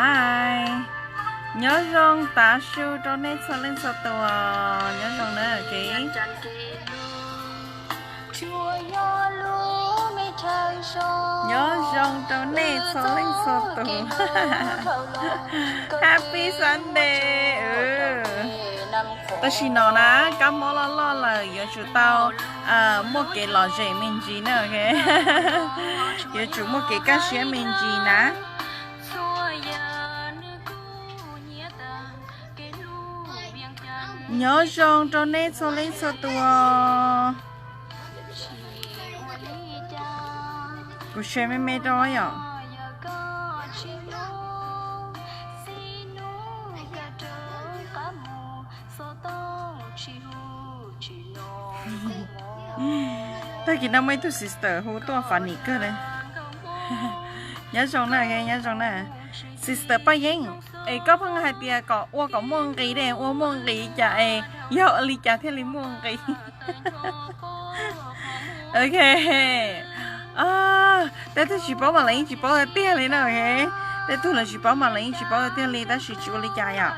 Hi, nyob zoo tav su rau nej txhua leej txhua tus, nyob zoo na, ok. Nyob zoo rau nej txhua leej txhua tus. Happy Sunday. Tam sim no na, kab mob loj loj lawm, yuav tsum tau muaj kev lom zem me ntsis na, ok. Yuav tsum muaj kev kaj siab me ntsis na. Nyob zoo rau nej txhua leej txhua tus. Kuv share me me rau yom. Tag kis no muaj ib tug sister hu tuaj funny kawg li. Nyob zoo na, nyob zoo na. Sister Paj Yeeb, es koj pheej hais tias kom ua kom muaj nqis ne, ua muaj nqis cas es yog ua li cas thiaj li muaj nqis? Ok. Tej tug tsis paub mas lawv yeej tsis paub tiag tiag li na, ok. Tej tug lawv tsis paub mas lawv yeej tsis paub tiag tiag li, tab sis tsis ua li cas yom.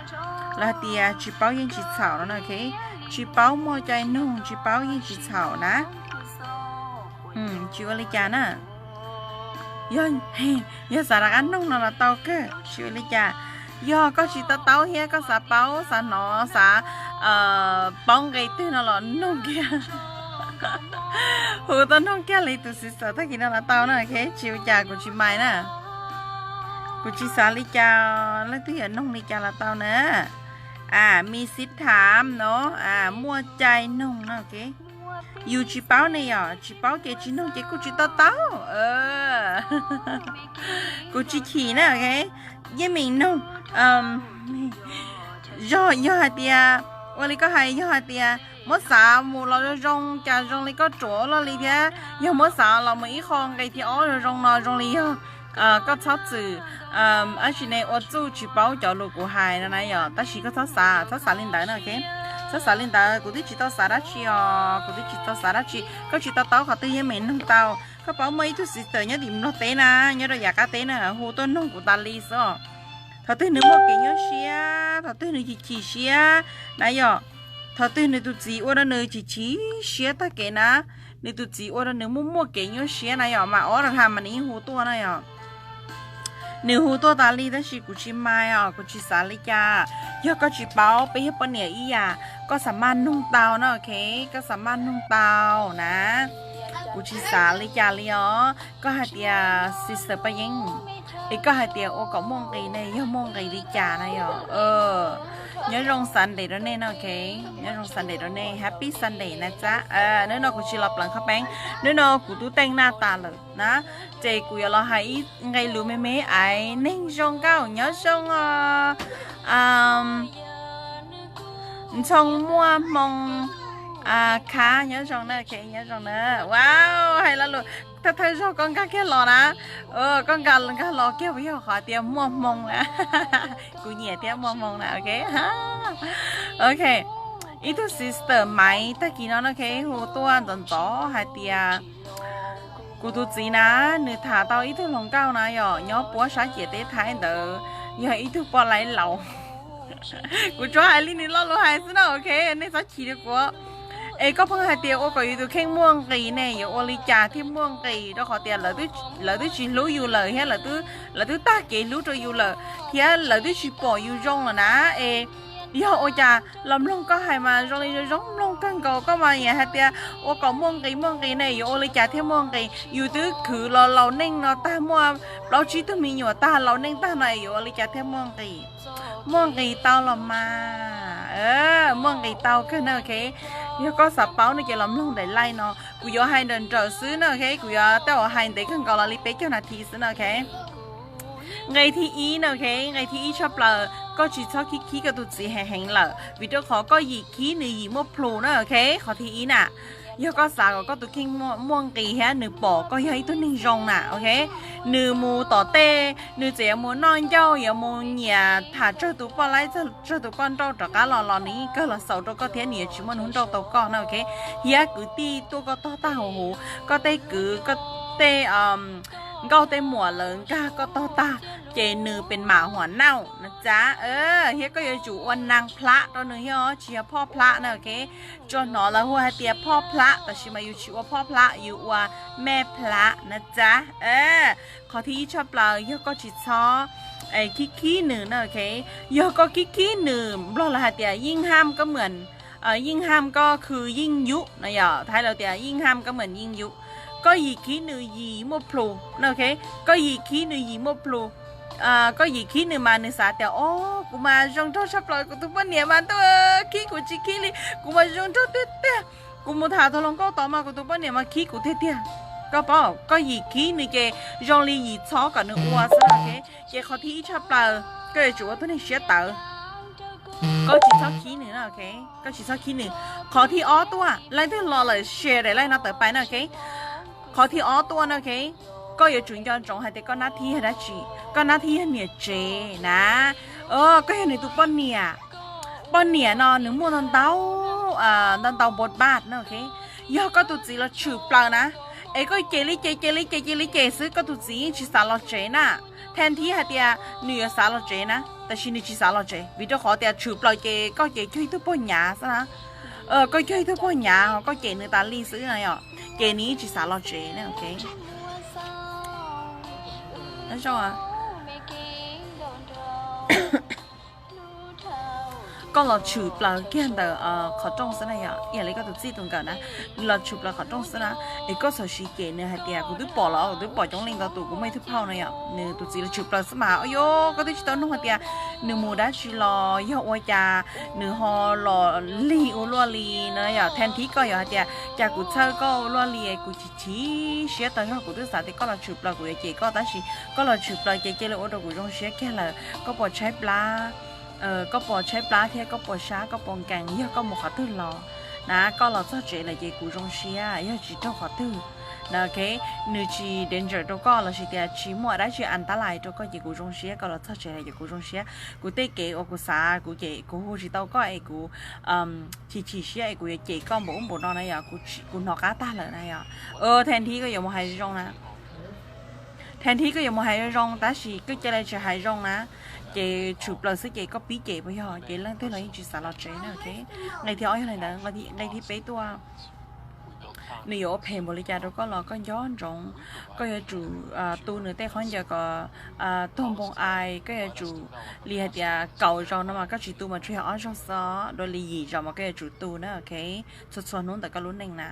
Lawv hais tias tsis paub yeej tsis txhaum no na, ok. Tsis paub muaj cai noog, tsis paub yeej tsis txhaum na. Tsis ua li cas na. Yog, yog xav rov qab noog no los tau kawg, tsis ua li cas. Yog koj tsis to taub thiab koj xav paub, xav hnov, xav paub nqe twg no los noog kiag. Hu tuaj noog kiag li tus sister tag kis no los tau na, ok, tsis ua cas, kuv tsis mind na. Kuv tsis xav li cas, leej twg yuav noog li cas los tau na. A, mi xib tham no, a, muaj cai noog no, ok. Yus tsis paub ne yom, tsis paub ces tsis noog ces kuj tsis to taub. Kuv tsis chim na, ok. Yeej meem noog, yog, yog hais tias, ua li koj hais, yog hais tias muab xav mus los zoo zoo, cas zoo li koj ruam loj li thiab, yog muab xav los mus ib qho nqe thiab ob zoo zoo no zoo li yog koj txhob txwm, ab tsi ne, ua txuj tsis paub cov lus kuv hais no na yom, tab sis koj txhob xav, txhob xav li ntawd na, ok. Txhob xav li ntawd, kuv twb tsis tau xav dab tsi os, kuv twb tsis tau xav dab tsi, koj tsis to taub qhov twg yeej meem noog tau. Koj paub muaj ib tug sister nyob tim Nplog teb na, nyob rau yav qab teb na, hu tuaj noog kuv tas li xwb os. Thaum twg nws muaj kev nyuaj siab, thaum twg nws chim chim siab na yom, thaum twg nws tus txiv ua rau nws chim chim siab tag kev na, nws tus txiv ua rau nws muaj muaj kev nyuaj siab na yom, mas ob rau ha mas nws yeej hu tuaj na yom. Nws hu tuaj tas li tab sis kuv tsis mind os, kuv tsis xav li cas. Yog koj tsis paub, peb yog poj niam ib yam, koj xav maj noog tau na, ok, koj xav maj noog tau na. Kuv tsis xav li cas li os. Koj hais tias sister Paj Yeeb, es koj hais tias ua kom muaj nqis ne, yog muaj nqis li cas na yom. Nyob zoo Sunday rau nej na, ok. Nyob zoo Sunday rau nej, happy Sunday na txab. Hnub no kuv tsis los pleev qhov peeb, hnub no kuv tub teej naj tas lawm na, ces kuv yuav los hais ib nqe lus me me aiv, neeg zoo nkauj nyob zoo os. Ntxhoo muaj hmoo, kha nyob zoo na, ok, nyob zoo na. Wow, hais lo lus thawj thawj zaug koj nkag kiag los na. Koj nkag nkag los kiag puas yog qhov tias muaj hmoo na? Kuv nyiam thiab, muaj hmoo na, ok. Ok, ib tug sister Maiv tag kis no no, ok, hu tuaj ntxov ntxov hais tias kuv tus txiv na, nws tham tau ib tug hluas nkauj na yom, nyob puab sab ciam teb Thaib ntawd, yog ib tug poj laib laus. Kuv tsuas hais li nws lo lus hais xwb na, ok, nej txhob chim rau kuv. Es koj pheej hais tias ua kom yus tus kheej muaj nqis ne, yuav ua li cas thiaj muaj nqis, rau qhov tias lawv twb tsis hlub yus lawm thiab, lawv twb tag kev hlub rau yus lawm thiab lawv twb tsis pom yus zoo lawm na. Es yog ua cas los mloog koj hais mas zoo li zoo zoo mloog kawg nkaus, koj mas hais tias ua kom muaj nqis muaj nqis ne, yuav ua li cas thiaj muaj nqis, yus twb khwv los laus neej no tag, muaj plaub tsib tug me nyuam tag, laus neej tag no es yuav ua li cas thiaj muaj nqis. Muaj nqis tau los mas, muaj nqis tau kawg na, ok. Yog koj xav paub no ces los mloog ntawm live no, kuv yuav hais nrawm nrawm xwb na, ok, kuv yuav tej uas hais ntev kawg nkaus los li peb caug nas this xwb na, ok. Nqe thib ib na, ok, nqe thib ib tshaj plaws, koj tsis txhob khib khib koj tus txiv heev heev lawm, vim rau qhov koj yim khib nws yim muaj plhus na, ok. Qhov thib ib na, yog koj xav kom koj tus kheej muaj nqis thiab nws pom koj yog ib tug neeg zoo na, ok. Nws mus tom tej, nws txawm yuav mus noj ncauj, yuav mus nyiam tham tsawg tus poj laib, tsawg tus poj nrauj rov qab los los nws yeej kawg los xaus rau koj thiab nws yuav tsis muaj hnub nrauj tau koj na, ok. Thiab kwv tij tuaj koj tog tag huv huv, koj tej kwv, koj tej nkauj tej muam lawv nkag koj tog tag, ces nws pes mam huam nauj na txav. Thiab koj yuav tsum ua naag plab rau nws thiab, tsis yog phoj plab na, ok. Tsuas hnov lawv hu hais tias phoj plab, tab sis mas yus tsis ua phoj plab, yus ua mej plab na txav. Qhov thib ib tshaj plaws yog koj tsis txhob khib khib nws na, ok. Yog koj khib khib nws, Nplog lawv hais tias yeej ham koj mem, yeej ham koj khw yeej yub na yom, Thaib lawv tias yeej ham koj mem yeej yub. Koj yim khib nws yim muaj plhus na, ok. Koj yim khib nws yim muaj plhus. Koj yim khib nws mas nws xav tias, o, kuv mas zoo nraug tshaj plaws, kuv tus poj niam mas ntuj khib kuv tsis khib li, kuv mas zoo nraug tiag tiag. Kuv mus tham tau hluas nkauj tod mas kuv tus poj niam mas khib kuv tiag tiag. Koj paub, koj yim khib nws ces zoo li yim txhob kom nws ua xwb, ok. Ces qhov thib ib tshaj plaws koj yuav tsum ua tug neeg siab tawv, koj tsis txhob khib nws na, ok. Koj tsis txhob khib nws. Qhov thib ob tuaj, leej twg los lawm share daim like no tawm pais na, ok. Qhov thib ob tuaj na, ok. Koj yuav tsum nco ntsoov hais tias koj nab thib yog dab tsi. Koj nab thib yog niam tsev na. Koj yog nws tus poj niam. Poj niam no nws muaj ntau ntau, ntau ntau npau npaj na, ok. Yog koj tus txiv los tshwm plaws na, es koj cem li cem, cem li cem, cem li cem xwb, koj tus txiv yeej tsis xav los tsev na. Thaij thib hais tias nws yuav xav los tsev na, tab sis nws tsis xav los tsev vim rau qhov tias tshwm plaws ces koj ces cog ib tug poj nyav xwb na. Koj cog ib tug poj nyav ho koj cem nws tas li xwb na yom, ces nws yeej tsis xav los tsev na, ok. Koj los tshwm plaws kiag ntawm qhov rooj xwb na yom, ib yam li koj tus txij tus nkawm na, los tshwm plaws qhov rooj xwb na. Es koj txhob sim cem nws hais tias kuv twb pom los, kuv twb pom coob leej ntau tus, kuv muaj ib tug phauj na yom, nws tus txiv los tshwm plaws xwb mas, o yog koj twb tsis tau nug tias nws mus dab tsi los, yog ua cas nws ho los lig ua luaj li na yom. Thaij thib koj yuav hais tias cas kuv txhawj koj ua luaj li, kuv chim chim siab tag zog, kuv twb xav tias koj los tshwm plaws kuv yuav cem koj, tab sis koj los tshwm plaws ces cia li ua rau kuv zoo siab kiag lawm. Koj puas tshaib plab? Koj puas tshaib plab thiab koj puas sab, koj puas nkees? Yog koj mus qhov twg los na, koj los txog tsev lawm ces kuv zoo siab, yog tsis raug qhov twg na, ok. Nws tsis danger rau koj los sis tias tsis muaj dab tsi antalais rau koj ces kuv zoo siab, koj los txog tsev lawm ces kuv zoo siab. Kuv tej kev uas kuv xav kuv ces kuv hu tsis tau koj es kuv chim chim siab es kuv yuav cem koj npaum ub npaum no na yom, kuv hnov qab tag lawm na yom. Thaij thib koj yuav mus hais zoo na, thaij thib koj yuav mus hais zoo zoo tab sis koj cia li tsis hais zoo na, ces tshwm plaws xwb ces koj pib cem puas yog, ces leej twg los yeej tsis xav los tsev na, ok. Nqe thib ob yog li ntawd, nqe thib peb tuaj. Nws yuav ua phem npaum li cas rau koj los koj nco ntsoov, koj yuav tsum tu nws tej khaub ncaws kom tuag npoo ai, koj yuav tsum li hais tias kaum zaus no mas koj tsis tu mas tsuas yog ob zaug xwb, dua li yim zaus mas koj yuav tsum tu na, ok. Txhua txhua hnub ntawm koj lub neej na.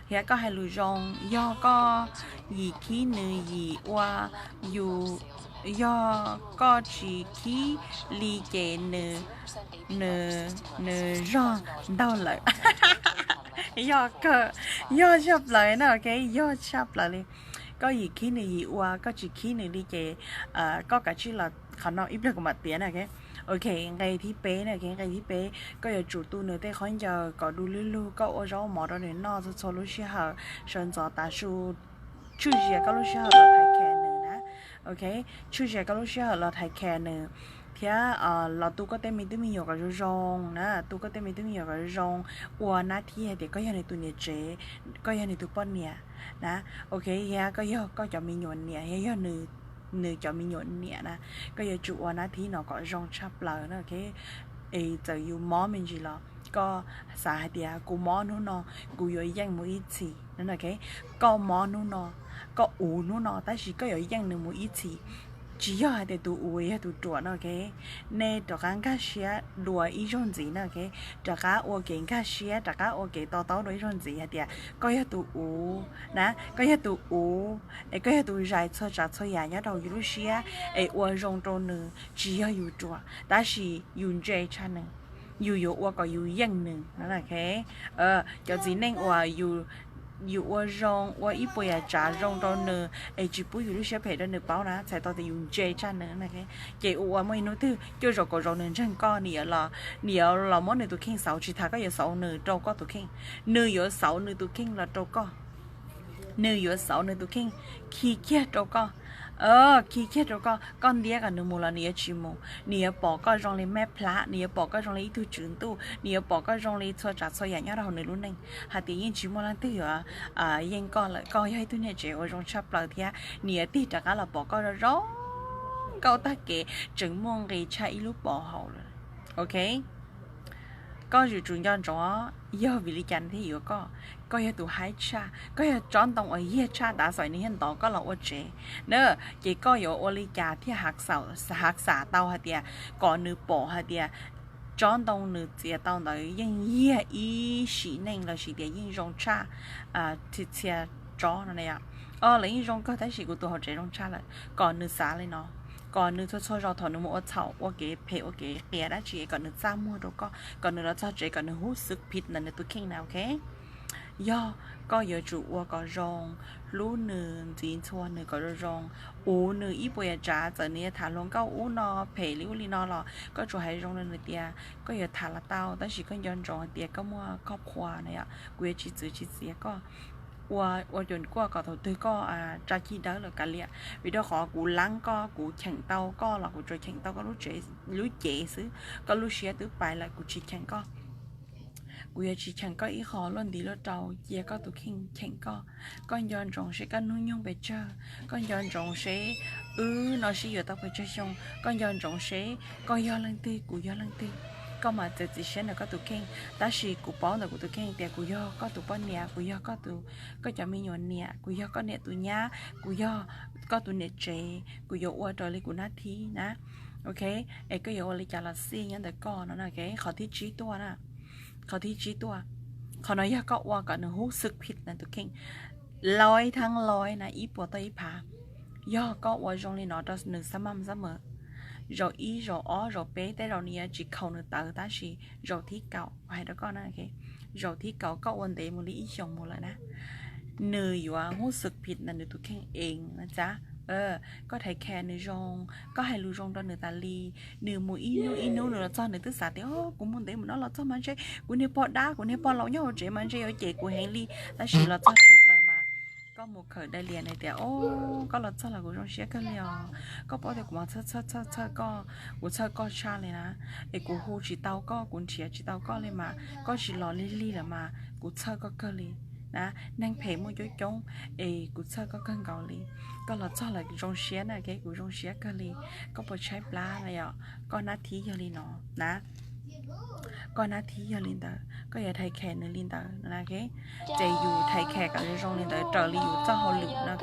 Thiab koj hais lus zoo, yog koj yim khib nws yim ua, yus, yog koj tsis khib li ces nws, nws, nws zog ntaug lawm. Yog kawg, yog tshaj plaws na, ok, yog tshaj plaws li. Koj yim khib nws yim ua, koj tsis khib nws li ces koj kav tsij los qhov no ib pliag kuv mam piav na, ok. Ok, nqe thib peb na, ok, nqe thib peb, koj yuav tsum tu nws tej khaub ncaws kom du lug lug, koj ua zaub mov rau nws noj txhua txhua lub sij hawm, sawv ntxov tav su, tshwj xeeb koj lub sij hawm los thaiv khees nws na. Ok, tshwj xeeb koj lub sij hawm los thaiv khees nws, thiab los tu koj tej me tub me nyuam kom zoo zoo na, tu koj tej me tub me nyuam kom zoo zoo, ua nab thib hais tias koj yog nws tus niam tsev, koj yog nws tus poj niam na. Ok, thiab koj yog koj cov me nyuam niam, thiab yog nws, nws cov me nyuam niam na, koj yuav tsum ua nab thib no kom zoo tshaj plaws na, ok. Es txawm yus mob me ntsis los koj xav hais tias kuv mob hnub no, kuv yuav yeej mus ib txhis na, ok. Koj mob hnub no, koj uv hnub no tab sis koj yuav yeej nws mus ib txhis. Tsis yog hais tias tus uv yog tus ruam no, ok. Nej rov qab nkag siab dua ib zaug ntxiv na, ok. Rov qab ua kev nkag siab, rov qab ua kev to taub dua ib zaug ntxiv hais tias koj yog tus uv na, koj yog tus uv, es koj yog tus zais txhua tsav txhua yam nyob rau yus lub siab es ua zoo rau nws, tsis yog yus ruam tab sis yus ntse tshaj nws, yus yuav ua kom yus yeej nws na, ok. Cov txiv neej uas yus ua zoo, ua ib puas yam tsav zoo rau nws es tsis pub yus lub siab phem rau nws paub na, txhais tau tias yus ntse tshaj nws na, ok. Ces ua ua muaj ib hnub twg cuaj zaus kaum zaus nws ntseeg koj, nws yuav los, nws yuav los muab nws tus kheej xauv, tsis tas koj yuav xauv nws rau koj tus kheej, nws yuav xauv nws tus kheej los rau koj. Nws yuav xauv nws tus kheej khi kiag rau koj, khi kiag rau koj. Koj ntiab kom nws mus los nws yuav tsis mus. Nws yuav pom koj zoo li mej plab, nws yuav pom koj zoo li ib tug tswv ntuj, nws yuav pom koj zoo li txhua tsav txhua yam nyob rau hauv nws lub neej, hais tias yeej tsis muaj leej twg yuav yeej koj lawm. Koj yog ib tug niam tsev uas zoo tshaj plaws thiab nws yuav tig rov qab los pom koj zoo zoo koj tag kev tseem muaj nqis tshaj ib lub pov haum lawm. Ok, koj yuav tsum nco ntsoov, yog vim li cas nws thiaj yuav koj. Koj yog tus haib tshaj, koj yog tsob ntoo uas yiag tshaj, tav xam nws thiaj ntov koj los ua tsev na. Ces koj yuav ua li cas thiaj hav xav tau hais tias kom nws pom hais tias tsob ntoo nws txiav tau ntawd yeej yiag ib sim neej lossis tias yeej zoo tshaj txhia txhia tsob no na yom. Lawv yeej zoo kawg tab sis kuv tus hauv tsev zoo tshaj lawm. Kom nws xav li no, kom nws txhua txhua zaus thaum nws mus ua txhaum ua kev phem ua kev qias dab tsi kom nws txaj muag rau koj, kom nws los txog tsev kom nws hnov xwb phiv ntawm nws tus kheej na, ok? Yog koj yuav tsum ua kom zoo, hlub nws, ntxiv ntxhua nws kom zoo zoo, uv nws ib puas yam tsav, txawm nws yuav tham hluas nkauj ub no phem li ub li no los koj tsuas hais zoo rau nws tias koj yuav tham los tau tab sis koj nco ntsoov hais tias koj muaj koj qhua na yom, kuv yuav tsis txwv tsis txiav koj. Ua, ua cuam kuaj kom thaum twg koj tsa cig dawb lawm kav liam, vim rau qhov kuv leeb koj, kuv cheem tau koj los kuv tsuas cheem tau koj lub cev xwb, koj lub siab twb pais lawm kuv tsis cheem koj. Kuv yuav tsis cheem koj ib qho luaj ntiv luaj rau, cia koj tus kheej cheem koj. Koj nco ntsoov seb koj hnub nyoog pes tsawg, koj nco ntsoov seb wb no sib yuav tau pes tsawg xyoo, koj nco ntsoov seb koj yog leej twg kuv yog leej twg. Koj mam txiav txim siab ntawm koj tus kheej, tab sis kuv paub ntawm kuv tus kheej tias kuv yog koj tus poj niam, kuv yog koj tus, koj cov me nyuam niam, kuv yog koj niam tus nyab, kuv yog koj tus niam tsev, kuv yuav ua raws li kuv nab thib na. Ok, es koj yuav ua li cas los xij nyob ntawm koj no na. Qhov thib tsib tuaj na, qhov thib tsib tuaj, qhov no yog koj ua kom nws hnov xwb phiv ntawm nws tus kheej. Lawv thab lawv na ib puas tau ib phav. Yog koj ua zoo li no rau nws xab maj xab mawm, zaum ib zaum ob zaum peb tej zaum nws yuav tsis khaus nws tawv tab sis zaum thib kaum hais rau koj na, zaum thib kaum koj ua ntev mus li ib xyoos mus lawm na, nws yuav hnov xwb phiv ntawm nws tus kheej ees na. Txav, koj thaiv khe nws zoo, koj hais lus zoo rau nws tas li. Nws mus ib hnub ib hnub nws los txog nws twb xav tias kuv mus ntev mus no los txog mas ntshe kuv niag pog dab kuv niag pog laus nyob hauv tsev mas ntshe yuav cem kuv heev li, tab sis los txog tshwm plaws mas koj mus khawm dai lias nws tias o, koj los txog los kuv zoo siab kawg li os. Koj paub tias kuv mas txhawj txhawj txhawj koj, kuv txhawj koj tshaj li na, es kuv hu tsis tau koj, kuv nrhiav tsis tau koj li mas koj tsis los lig lig lawm mas kuv txhawj koj kawg li na. Neeg phem muaj coob coob es kuv txhawj koj kawg nkaus li. Koj los txog lawm zoo siab na, kuv zoo siab kawg li. Koj puas tshaib plab na yom? Koj nab thib yog li no na, koj nab thib yog li ntawd, koj yuav thaiv khe nws li ntawd na. Ces yus thaiv khe kom zoo zoo li ntawd raws li yus txoj hauj lwm no.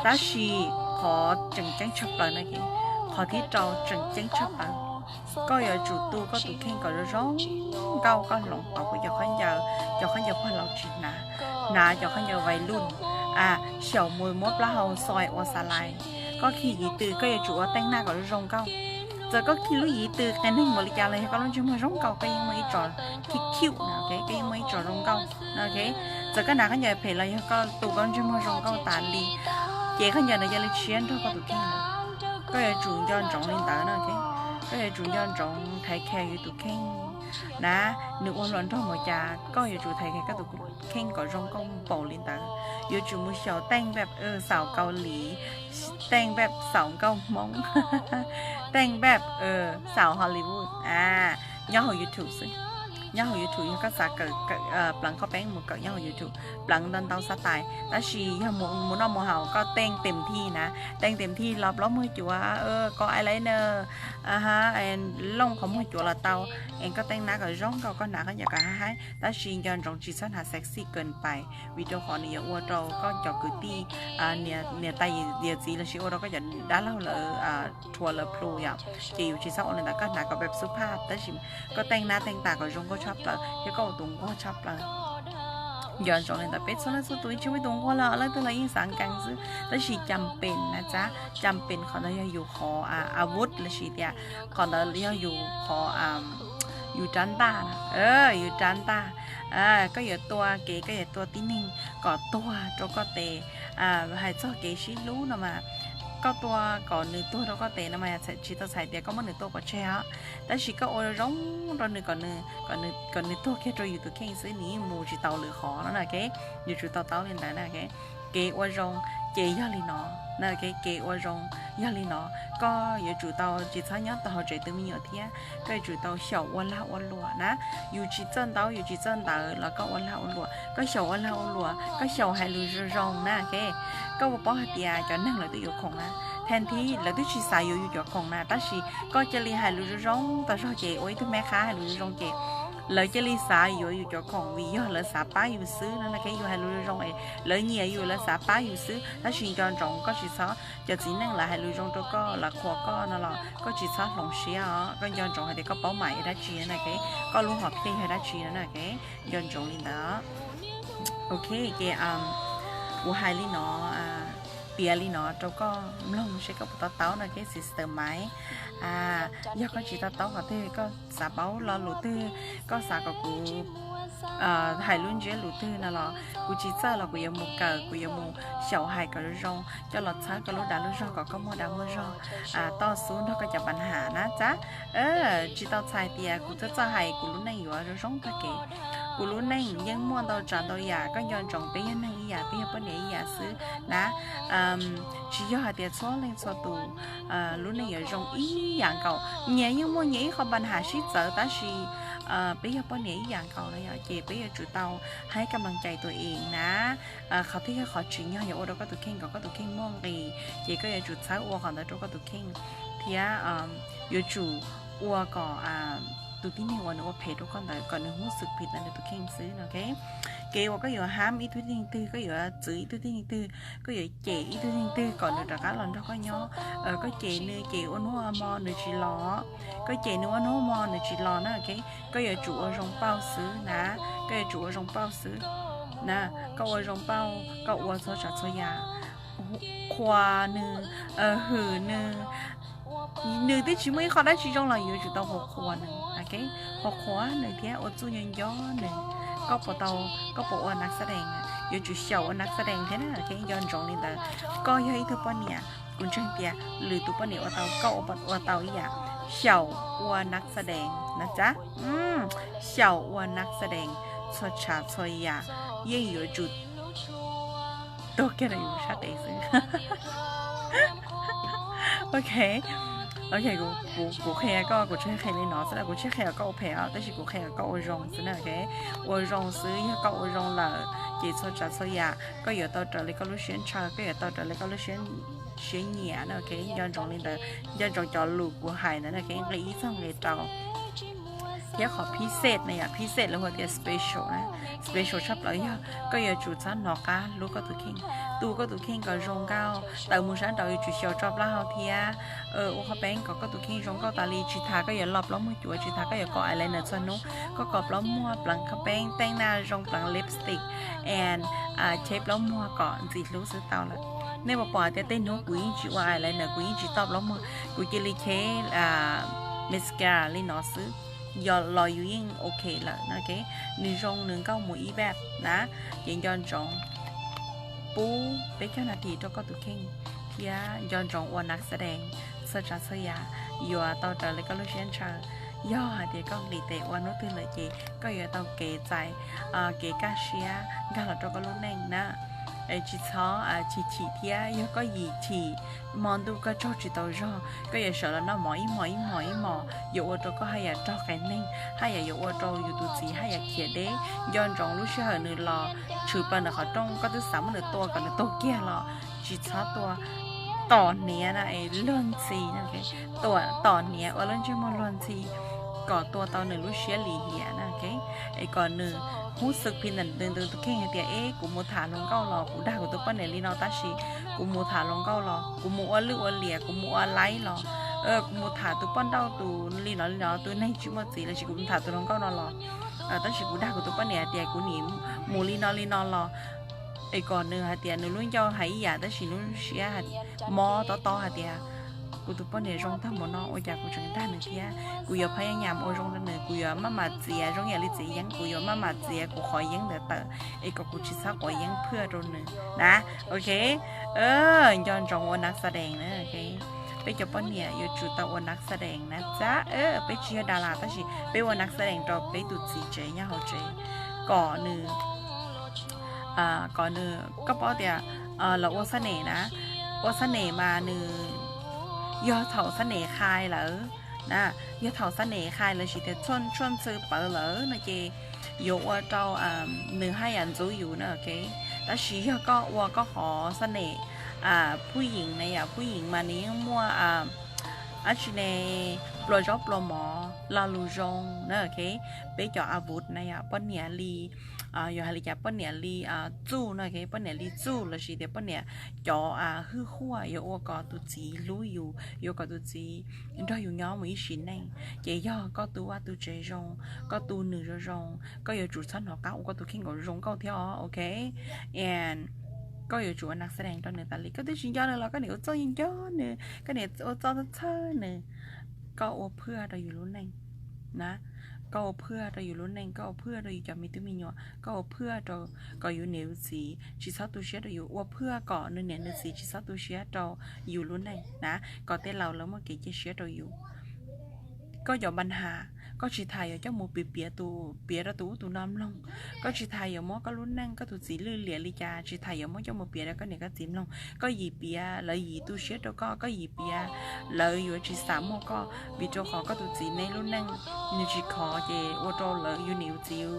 Tab sis qhov tseem ceeb tshaj plaws no, qhov thib rau tseem ceeb tshaj plaws, koj yuav tsum tu koj tus kheej kom zoo zoo nkauj. Koj hloov pauv kuv cov khaub ncaws, cov khaub ncaws pog laus tsis hnav, hnav cov khaub ncaws vais lus, xyaum mus muab plaub hau xoi ua xas lais. Koj khi yim tw koj yuav tsum ua teej naj kom zoo zoo nkauj. Txawm koj khi lub yim tw qias neeg npaum li cas los yog koj lub ntsej muag zoo nkauj koj yeej muaj ib tsos khi cute na, koj yeej muaj ib tsos zoo nkauj na. Txawm koj hnav khaub ncaws phem los yog koj tu koj lub ntsej muag zoo nkauj tas li, ces khaub ncaws ntawd cia li tshiab nrog koj tus kheej lawm. Koj yuav tsum nco ntsoov li ntawd na, koj yuav tsum nco ntsoov thaiv khe yus tus kheej na. Nws ua hluas nraug npaum cas koj yuav tsum thaiv khe koj tus kheej kom zoo nkauj npaum li ntawd. Yuav tsum mus xyaum teej npaj xaus Kaus Lim, teej npaj xaus nkauj Hmoob, teej npaj xaus Hollywood, nyob hauv YouTube xwb. Nyob hauv YouTube yog koj xav kawm, pleev koj peeb mus kawm nyob hauv YouTube, pleev ntau ntau xav tais. Tab sis yog mus noj mus haus koj teej tem thi na, teej tem thi los plaub muag cuav, koj eyeliner, looj qhov muag cuav los tau. Es koj teej nab kom zoo nkauj, koj hnav khaub ncaws kom haib haib, tab sis nco ntsoov tsis txhob hnav sexy kawg pais, vim rau qhov nws yuav ua rau koj cov kwv tij, niam tais yawm txiv lossis ua rau koj cov dab laug lawv rhuav lawv plhu yom. Ces yus tsis txhob ua li ntawd, koj hnav kom peb xub phaj, tab sis koj teej nab teej tas kom zoo nkauj tshaj plaws thiab koj ua tus nquag tshaj plaws. Nco ntsoov li ntawd, peb txhua leej txhua tus tsis muaj ib tug nquag los leej twg los yeej xav nkees xwb, tab sis cas pem na, cas pem qhov ntawd yog yus qhov a vub lossis tias qhov ntawd yog yus qhov, yus rab ntaj na, yus rab ntaj. Koj yuav tua kev, koj yuav tua tib neeg kom tuag rau koj tes. Hais txog kev sib hlub no mas, koj tua kom nws tuag rau koj tes no mas tsis tau txhais tias koj muab nws tua pov tseg os, tab sis koj ua zoo rau nws kom nws tuag kiag rau yus tus kheej xwb, nws yeej mus tsis tau lwm qhov no na. Yuav tsum to taub li ntawd na. Kev ua zoo ces yog li no, kev ua zoo yog li no. Koj yuav tsum tau tsis txhob nyob tau hauv tsev tu me nyuam thiab, koj yuav tsum tau xyaum ua lag ua luam na. Yus tsis txawj ntaub yus tsis txawj ntawv los koj ua lag ua luam, koj xyaum ua lag ua luam, koj xyaum hais lus zoo zoo na. Koj puas paub hais tias cov neeg lawv twb yuav khoom na, Thaum ntawd lawv twb tsis xav yuav yus cov khoom na, tab sis koj cia li hais lus zoo zoo tau zog ces ua ib tug me qhab hais lus zoo zoo ces lawv cia li xav yuav yus cov khoom vim yog lawv xav pab yus xwb no. Lawv kev yus hais lus zoo zoo es lawv nyiam yus, lawv xav pab yus xwb. Tab sis nco ntsoov koj tsis txhob, cov txiv neej lawv hais lus zoo rau koj, lawv qhuas koj no los koj tsis txhob hloov siab os. Koj nco ntsoov hais tias koj paub mas yog dab tsi no, koj lub hom phiaj yog dab tsi no, nco ntsoov li ntawd. Ok, ces kuv hais li no, piav li no rau koj mloog seb koj puas to taub no, ok sister Maiv. Yog koj tsis to taub qhov twg, koj xav paub lo lus twg, koj xav kom kuv hais lub ntsiab lus twg no los kuv tsis txawj los kuv yuav mus kawm, kuv yuav mus xyaum hais kom zoo zoo coj los txhawb koj lub dag lub zog kom koj muaj dag muaj zog, toj xub nrog koj cov pab ham na txab. Tsis tau txhais tias kuv txawj txawj hais, kuv lub neej yuav zoo zoo tag kev. Kuv lub neej yeej muaj ntau tsav ntau yam, koj nco ntsoov peb yog neeg ib yam, peb yog poj niam ib yam xwb na. Tsis yog hais tias txhua leej txhua tus lub neej yuav zoo ib yam nkaus. Nyias yeej muaj nyias ib qho pab ham sib txawv, tab sis peb yog poj niam ib yam nkaus no yom, ces peb yuav tsum tau hais kam laj cai tus ees na. Qhov twg yog qhov tsim nyog yuav ua rau koj tus kheej kom koj tus kheej muaj nqis, ces koj yuav tsum txhawb ua qhov ntawd rau koj tus kheej thiab yuav tsum ua kom tus tib neeg uas nws ua phem rau koj ntawd kom nws hnub xwm phim ntawm nws tus kheej xwb no, ok. Kev uas koj yuav ham ib tug tib neeg twg, koj yuav txwv ib tug tib neeg twg, koj yuav cem ib tug tib neeg twg kom nws rov qab los nrog koj nyob, koj cem nws ces ua hnub ua hmo nws tsis los, koj cem nws ua hnub ua hmo nws tsis los na, ok. Koj yuav tsum ua zoo pauj xwb na, koj yuav tsum ua zoo pauj xwb na. Koj ua zoo pauj, koj ua txhua tsav txhua yam, qhuas nws, hwm nws, nws twb tsis muaj ib qho dab tsi zoo los yuav tsum tau qhuas qhuas nws, ok. Qhuas qhuas nws thiab ua txuj nco nco nws. Koj puas tau, koj puas ua nab xa dees? Yuav tsum xyaum ua nab xa dees thiab na, ok. Nco ntsoov li ntawd, koj yog ib tug poj niam, kuv ntseeg tias lwm tus poj niam ua tau, koj ua tau ib yam. Xyaum ua nab xa dees na txab, xyaum ua nab xa dees, txhua tsav txhua yam yeej yuav tsum tuag kiag rau yus sab tes xwb. Ok, ok, kuv qhia koj, kuv tsis qhia li no xwb, kuv tsis qhia kom koj ua phem os, tab sis kuv qhia kom koj ua zoo xwb na, ok. Ua zoo xwb, yog koj ua zoo lawm ces txhua tsav txhua yam koj yuav tau raws li koj lub siab ntshaw, koj yuav tau raws li koj lub siab, siab nyiam na, ok. Nco ntsoov li ntawd, nco ntsoov cov lus kuv hais ntawd na, ok. Nqe ib txog nqe rau. Thiab qhov phij xej na yom, phij xej lawv hu tias special na, special tshaj plaws yog koj yuav tsum txhob hnov qab hlub koj tus kheej, tu koj tus kheej kom zoo nkauj, tawm mus sab nraud yuav tsum xyaum tso plaub hau thiab ua qhov peeb kom koj tus kheej zoo nkauj tas li. Tsis tas koj yuav lo plaub muag cuav, tsis tas koj yuav kos eyeliner txhua hnub, koj kos plaub muag, pleev qhov peeb, teej na zoo, pleev lipstick, and cheb plaub muag kom ntxim hlub xwb tau lawm. Nej puas pom tias tej hnub kuv yeej tsis ua eyeliner, kuv yeej tsis toj plaub muag, kuv cia li cheb mascara li no xwb, yog los yus yeej ok lawm na, ok. Nws zoo nws nkauj mus ib vab na, ces nco ntsoov pub peb caug nas this rau koj tus kheej, thiab nco ntsoov ua nab xa dees, txhua tsav txhua yam yuav tau raws li koj lub siab ntshaw. Yog hais tias koj nqis tes ua hnub twg lawm ces koj yuav tau kev txais, kev kaj siab nkag los rau koj lub neej na. Es tsis txhob chim chim thiab, yog koj yim chim, hmo ntuj koj tsaug tsis tau zog, koj yuav sawv los noj mov ib hmos ib hmos ib hmos, yuav ua rau koj haj yam raug qias neeg, haj yam yuav ua rau yus tus txiv haj yam khiav deb. Nco ntsoov lub sij hawm nws los tshwm plaws ntawm qhov rooj, koj twb xav muab nws tua kom nws tuag kiag los tsis txhob tua. Tom hniav na es luag ntxhi, tom hniav ua lub ntsej muag luag ntxhi kom tua tau nws lub siab lim hiam na, ok. Es kom nws hnub xwm phim ntawm nws tus kheej hais tias, eb, kuv mus tham hluas nkauj los kuv dag kuv tus poj niam li no, tab sis kuv mus tham hluas nkauj los kuv mus ua lwj ua liam, kuv mus ua laib los, kuv mus tham tus poj nrauj tus li no li no, tus neeg tsis muaj txiv los sis kuv mus tham tus hluas nkauj no los, tab sis kuv dag kuv tus poj niam hais tias kuv nim mus li no li no los, es kom nws hais tias nws lub ncauj hais ib yam tab sis lub siab mob tob tob hais tias, kuv tus poj niam zoo tag mus no ua cas kuv tseem dag nws thiab. Kuv yuav phaj yaj nyam ua zoo rau nws, kuv yuav maj mam txiav zoo yam li txiav yeeb, kuv yuav maj mam txiav kuv qhov yeeb ntawd tawm es kom kuv tsis txhob quav yeeb phwj rau nws na, ok. Nco ntsoov ua nab xa dees na, ok. Peb cov poj niam yuav tsum tau ua nab xa dees na txab. Peb tsis yog das las tab sis peb ua nab xa dees rau peb tus txiv tsev nyob hauv tsev kom nws, kom nws, koj paub tias los ua xab nem na, ua xab nem mas nws yog thaum xab nem khai lawm na, yog thaum xab nem khai lawm sis tias tshuaj ntxhw pawv lawm no ces yuav ua rau nws haj yam ntxub yus na, ok. Tab sis yog koj ua koj qhov xab nem Phuj Yeem na yom, Phuj Yeem mas nws yeej muaj dab tsi ne, pluas zaub pluas mov, lo lus zoo na, ok. Peb cov a vus na yom, poj niam li, yog hais li cas, poj niam li txuj no, ok, poj niam li txuj lossis tias poj niam cov hwj huaj yuav ua kom tus txiv hlub yus, yuav kom tus txiv nrog yus nyob mus ib sim neej. Ces yog koj tu vaj tu tsev zoo, koj tu nws zoo zoo, koj yuav tsum txhob hnov qab ua koj tus kheej nkaus zoo nkauj thiab os, ok. And koj yuav tsum ua nas xab dees rau nws tas li. Koj twb tsis nco nws los koj niam ua txuj yeej nco nws, koj niam ua txuj txhawj nws. Koj ua phwaj rau yus lub neej na, koj ua phwaj rau yus lub neej, koj ua phwaj rau yus cov me tub me nyuam, koj ua phwaj rau kom yus niam yus txiv tsis txhob tu siab rau yus, ua phwaj kom nws niam nws txiv tsis txhob tu siab rau yus lub neej na, kom tej laus lawv muaj kev cia siab rau yus. Koj cov npa nhas, koj tsis tas yuav coj mus piav, piav tus, piav rau tus ub tus no mloog. Koj tsis tas yuav muab koj lub neej koj tus txiv lwj liam li cas, tsis tas yuav muab coj mus piav rau koj niam koj txiv mloog. Koj yim piav lawv yim tu siab rau koj, koj yim piav lawv yuav tsis xav muaj koj, vim rau qhov koj tus txiv neb lub neej nws tsis khov, ces ua rau lawv yus niam yus txiv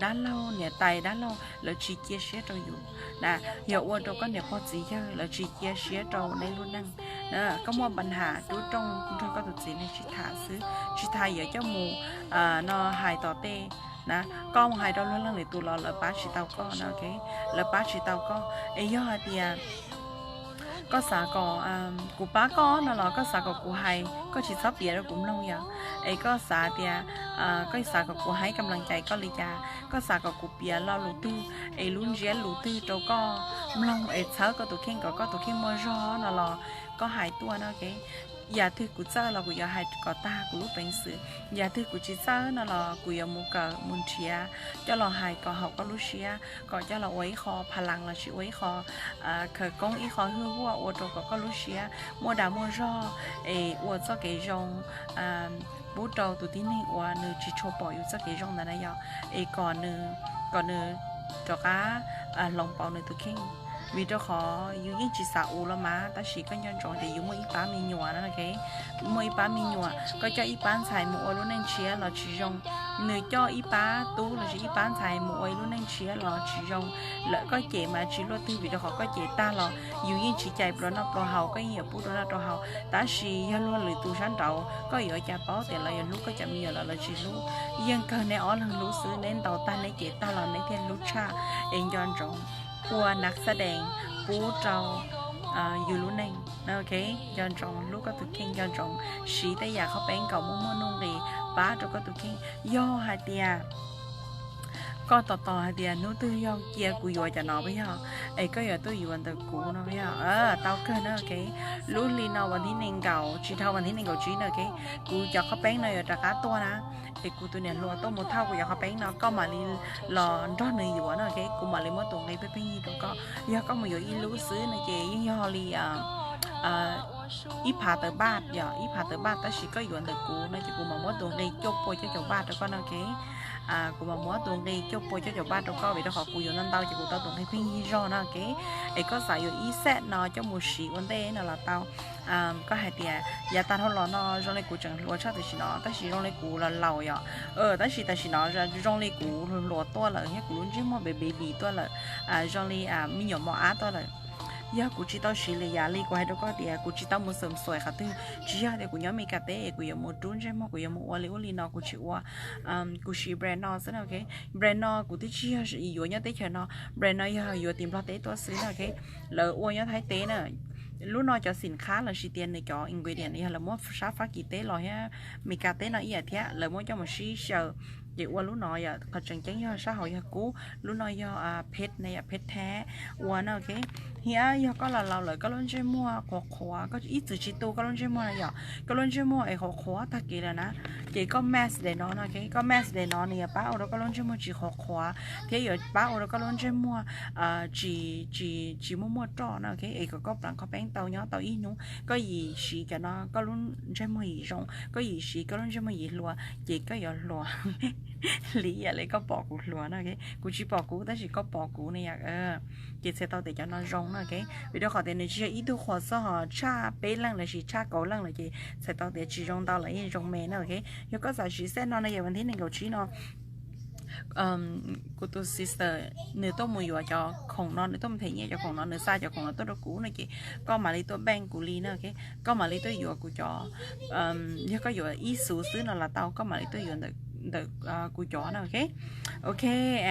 dab laug, niam tais dab laug lawv tsis cia siab rau yus na, yog ua rau koj niam pog txiv yawg lawv tsis cia siab rau neb lub neej. Koj muaj npa nhas rub rooj nrog koj tus txiv neeg tsis tham xwb, tsis tas yuav coj mus no hais tom tej na, koj mus hais rau luag leej lwm tus los lawv pab tsis tau koj na, ok, lawv pab tsis tau koj. Es yog hais tias koj xav kom kuv pab koj no los koj xav kom kuv hais, koj tsis txhob piav rau kuv mloog yom. Es koj xav tias, koj xav kom kuv hais kam laj cais koj li cas, koj xav kom kuv piav lo lus twg es lub ntsiab lus twg rau koj mloog es txhawb koj tus kheej kom koj tus kheej muaj zog no los koj hais tuaj na, ok. Yam twg kuv txawj los kuv yuav hais kom tag kuv lub peev xwm, yam twg kuv tsis txawj no los kuv yuav mus kawm mus nrhiav coj los hais kom haum koj lub siab, kom coj los ua ib qho pha las lossis ua ib qho khawv koob, ib qho hwj huaj ua rau kom koj lub siab muaj dag muaj zog es ua txoj kev zoo pub rau tus tib neeg uas nws tsis tshua pom yus txoj kev zoo ntawd na yom, es kom nws, kom nws rov qab hloov pauv nws tus kheej. Vim rau qhov yus yeej tsis xav ua los mas, tab sis koj nco ntsoov tias yus muaj ib pab me nyuam na, ok, muaj ib pab me nyuam, koj coj ib pab ntxhais mus ua lub neej tshiab los tsis zoo, nws coj ib pab tub lossis ib pab ntxhais mus ua ib lub neej tshiab los tsis zoo. Lawm koj cem mas tsis luaj twg, vim rau qhov koj cem tag los yus yeej tsis cais pluas noj pluas haus, koj yeej yuav pub rau noj rau haus, tab sis yog luag lwm tus sab nraud koj yuav ua cas paub tias lawv yuav hlub koj cov me nyuam los lawv tsis hlub. Yeej kawg neb ob leeg hlub xwb, neb ntaus tag neb cem tag los neb thiaj hlub tshaj. Es nco ntsoov ua nas xab dees pub rau yus lub neej, ok. Nco ntsoov hlub koj tus kheej, nco ntsoov siv tej yam qhov peeb kom muaj muaj nuj nqis pab rau koj tus kheej. Yog hais tias koj tos tos hais tias hnub twg yog cia kuv yuav cov no puas yog, es koj yuav tuaj yuav ntawm kuv no puas yog? Tau kawg na, ok. Lub hli no vas thib nees nkaum, tsis dhau vas thib nees nkaum tsib na, ok, kuv cov qhov peeb no yuav rov qab tuaj na. Es kuv tus niam hluas tuaj mus thauj kuv cov qhov peeb no, koj mam li los nrog nws yuav na, ok. Kuv mam li muab tus nqi pheej pheej yig rau koj. Yog koj mus yuav ib lub xwb no ces yeej yog li ib phav tawv npaj, yog ib phav tawv npaj, tab sis koj yuav ntawm kuv no ces kuv mam muab tus nqi cuaj pua cuaj caum npaj rau koj no, ok. Kuv mam muab tus nqi cuaj pua cuaj caum npaj rau koj, vim rau qhov kuv yuav ntau ntau ces kuv tau tus nqi pheej yig zog no, ok. Es koj xav yuav ib set no coj mus siv ua ntej no los tau. Koj hais tias yav tag dhau los no zoo li kuv tseem hluas tshaj tam sim no, tab sis zoo li kuv los laus yom. Tab sis tam sim no zoo li kuv hluas hluas tuaj lawm thiab kuv lub ntsej muag baby baby tuaj lawm, zoo li me nyuam mos ab tuaj lawm. Yog kuv tsis tau siv lwm yam li kuv hais rau koj tias kuv tsis tau mus xom xuaim qhov twg, tsis yog tias kuv nyob Mes Kas teb kuv yuav mus rub ntsej muag, kuv yuav mus ua li ub li no, kuv tsis ua. Kuv siv brand no xwb na, ok. Brand no kuv twb tsis yog yuav nyob teb chaws no, brand no yog yuav tim Nplog teb tuaj xwb na, ok. Lawv ua nyob Thaib teb na. Lub no cov xim khab lossis tias nws cov ingredient yog lawv muab sab Fab Kis teb los thiab Mes Kas teb no ib yam thiab, lawv muab coj mus sib xyaw ces ua lub no yom. Qhov tseem ceeb yog sab hauv yog kub, lub no yog phet na yom, phet thab ua na, ok. Thiab yog koj laus laus lawm koj lub ntsej muag qhuav qhuav, koj ib txwm tsis tu koj lub ntsej muag na yom, koj lub ntsej muag es qhuav qhuav tag kev lawm na, ces koj mask daim no no, ok, koj mask daim no nws yuav pab ua rau koj lub ntsej muag tsis qhuav qhuav thiab yuav pab ua rau koj lub ntsej muag tsis, tsis, tsis muaj muaj roj no, ok. Es kom koj pleev qhov peeb tau nyob tau ib hnub, koj yim siv cov no koj lub ntsej muag yim zoo, koj yim siv koj lub ntsej muag yim hluas, ces koj yuav hluas li yam li koj pom kuv hluas no, ok. Kuv tsis pom kuv tab sis koj pom kuv ne yom. Ces txhais tau tias cov no zoo no, ok. Vim rau qhov tias nws tsis yog ib tug qhuas xwb, ho tshaj peb leej lossis tshaj kaum leej lawm ces txhais tau tias tsis zoo ntau los yeej zoo me na, ok. Yog koj xav siv set no no yog vas thib nees nkaum tsib no kuv tus sister nws tuaj mus yuav cov khoom no, nws tuaj mus them nyiaj cov khoom no, nws xa cov khoom no tuaj rau kuv no ces koj mam li tuaj bank kuv li na, ok. Koj mam li tuaj yuav kuv cov, yog koj yuav ib xuv xwb no los tau, koj mam li tuaj yuav ntawm kuv cov na, ok. Ok,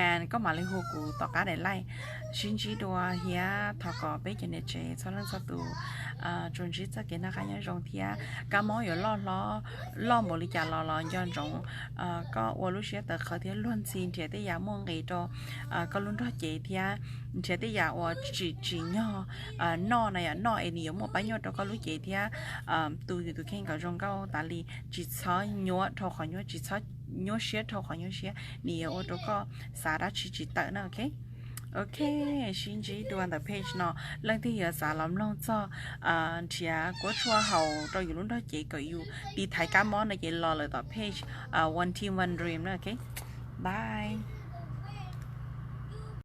and koj mam li hu kuv tom qab daim live. Sib ntsib dua thiab thov kom peb cov niam tsev txhua leej txhua tus tsuas ntsib txoj kev noj qab nyob zoo thiab kab mob yuav loj hlob loj npaum li cas los los nco ntsoov koj ua lub siab tawv qhawv thiab luag ntxhi nrhiav tej yam muaj nqis rau koj lub nrog cev thiab nrhiav tej yam uas tsim tsim nyog noj na, yam noj es nws yuav muaj pab nyuaj rau koj lub cev thiab tu yus tus kheej kom zoo nkauj tas li. Tsis txhob nyuaj dhau qhov nyuaj, tsis txhob nyuaj siab dhau qhov nyuaj siab, nws yuav ua rau koj xav dab tsi tsis tawm na, ok. Ok, sib ntsib dua ntawm page no. Leej twg yuav xav los mloog txog nrhiav kuab tshuaj haus rau yus lub nrog cev kom yus tiv thaiv kab mob no ces los lawm tom page One Team One Dream na, ok. Bye.